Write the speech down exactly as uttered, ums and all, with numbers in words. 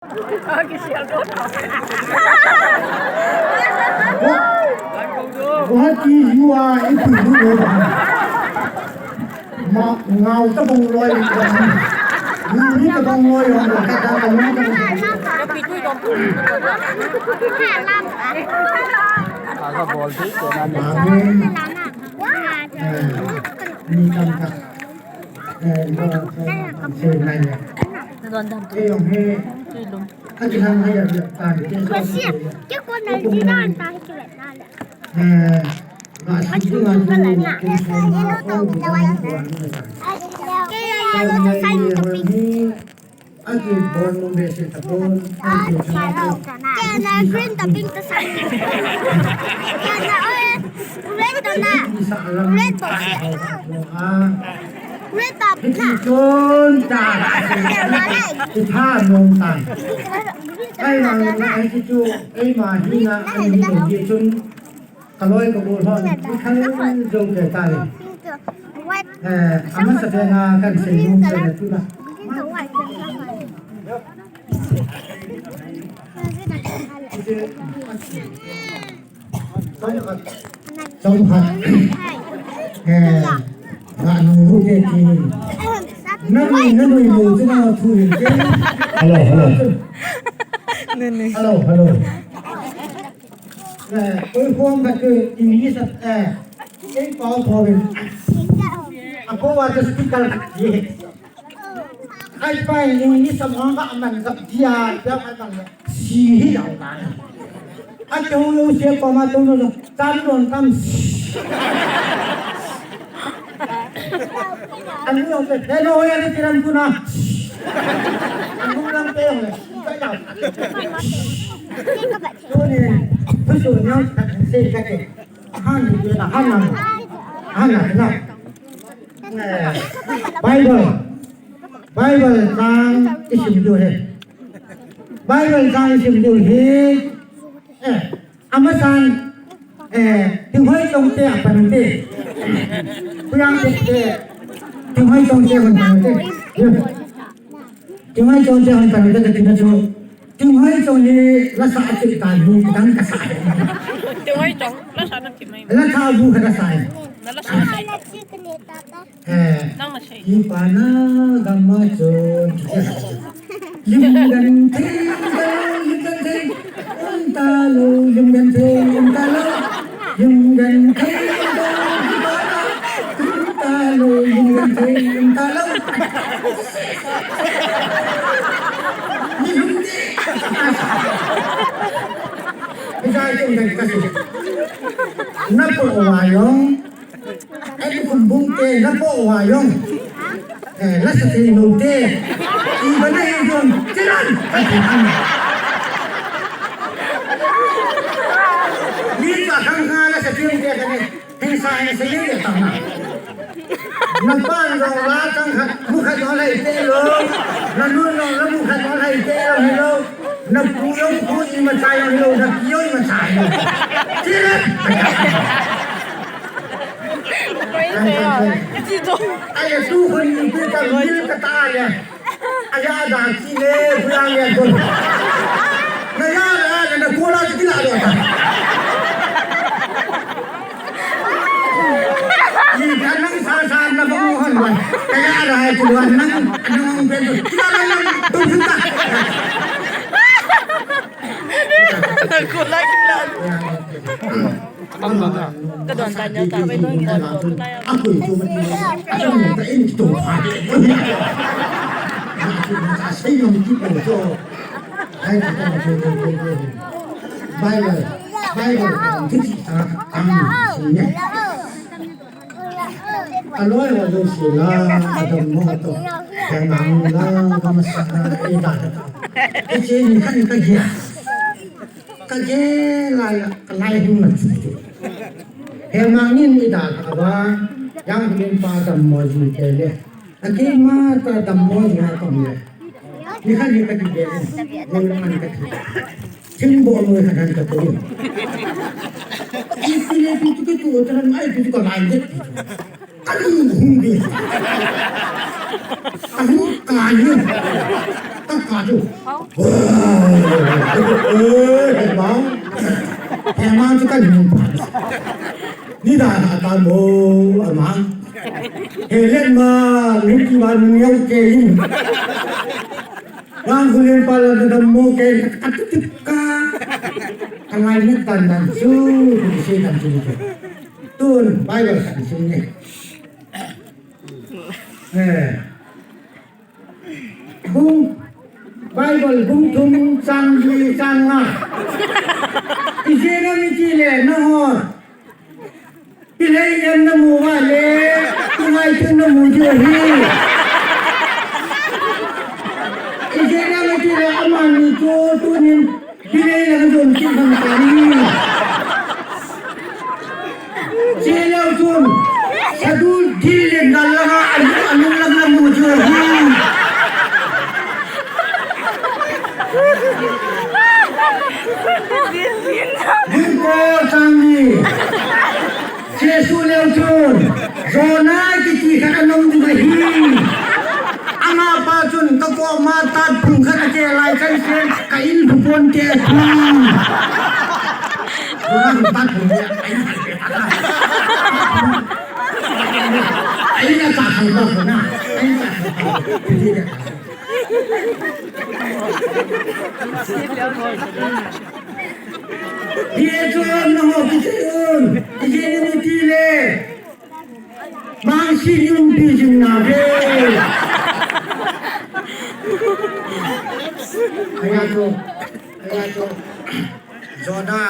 What is you are into you? Ma ngau ta bong loi. Ni ta bong loi, ka ta ka ni ta bong loi. Amen. Eh, ni kam ka. Eh, no, so, so, nai ya. Don dam tu. Eh, yong he. Aki ham hai ya, ya, ta ni. Ko si, ke ko na ji na ta ki le na le. Eh, ma si tu na tu, ke so na, ko na tu. Ke ya ya lo sai ko pi. Aki bon mo be se ta bon. Aki sa lo. Ke na green ta pink ta sa. Ke na oi. Red ta na. Red box. Ah. Red ta na. Chon ta. Itha mong ta. Ai ma na ai chu ai ma hi na ai ni ni chun. Ka loi ka bol hon, i khang jong ke tai. Eh, ama sa pe na kan sei nu sa na tu na. Song ha. Eh, na nu hu ke ti. Na nu, na nu mu tu na tu ni ke. Hello, hello. Hello, hello. Eh, koi form khat chu English a, eh, kei pao tho ve. A ko wa chu speaker khat hi. Ai pa English a mong ka man ka dia, dia ka man. Si hi au ka. A chu u se pa ma tu no, tan don tam. An no te, hello, ya ni tiran tu na. An no lang te le. Tuni, thusoh neo khat sei kate. Han hi na, han na. Han na, na. Eh, Bible. Bible chang i sim diu hi. Bible chang i sim diu hi. Eh, amasan, eh, Tinghoi Chongte a pan te. Kuyang te te. Tinghoi Chongte a pan te. Tinghoi Chongte a pan te, ka ti na chu. Tinghoi Chong hi la sa a chi ta hi, dang ka sa. Tinghoi Chong, la sa na ti mai. La sa bu ka sa. Na la sa. Eh, nang na sei. Hi pa na gam ma chun. Lim gan thei, lim gan thei, um ta lo, lim gan thei, um ta lo. Lim gan thei, um ta lo, lim gan thei, um ta lo. Ni hum di. Ni jai tum gan ka su. Na po wa yong. Ai, kum bung te, na po wa yong. Eh, la sa te no te. I ba na i yong, tiran. Ni ka hang ha la sa te te ka ne. Hing sa hing sa ni ta na. Na pa no la tang kha, mu kha no lai te lo. Na nu no la mu kha no lai te lo, ni lo. Na pu yo pu i ma cha yo, ni lo. Na pi yo i ma cha yo. Tiran. Aya tu khun ni pi ta bil ka ta ya. Aya da ki ne bulang ya tu. Na ya la na na ko la ki la lo ta. Ni ka nang sa sa na ba mo han wa. Ka ya la ki wa nang nang pe tu. Ki la nang tu ta. Na ko la ki la. Ka don ta nia ta, vai don ta, don ta ya. Bible, Bible, ang, ang, ang, aloi wa lo si la, adam mo to, kaya nang la, kamasana, eh, da, da, da. Eh, si ni kan ka dia. Ka gel lai, ka lai hung na chu chu. He ma ngin i da ka ba, yang min pa dammo ji ke le. A ke ma ta dammo ji ha kom le. Ni kha ni ka ti be. Ni man ka ti. Thim bo mo kha dan ka to. I ti le tu tu ke tu ta ai tu ka lai de. Ka lung hung di. Ka hung ka ni. Ka chu. Hemang. Hemang chu ka ni pa. Ni da na ta mo amang. He let ma ni ki ba ni yau ke in. Rang kulen pa la da mo ke ka tu tu ka. Ka ngai ni tan tan chu. Ni se tan chu. Tun Bible kan sin ni. Eh. Bung, Bible bung thum chang li chang nga. Ijeh inem itile nangho. Pilei em namu uva le, tungai tun namu diu ahi. Ijeh inem itile amani chu tunin Pilei lang jon chu hung tan ni. Chileu chun, sadu dil le nal langa alu, alu lang lang mu chu hi. Dil ko sang ni. Jesu leu chun, Jonah kiti khat anom ding ahi. Amapa chun ka koma tat phung khat ake lai kan sen ka in bu pon te thu. Jonah tat phung te. Ai na ka khang ba na. Ai na ka khang ba. Hi e chu na ho ki chu. Ijeh inem itile. Mangsi yun pi jing na ve. Aya to, aya to. Jonah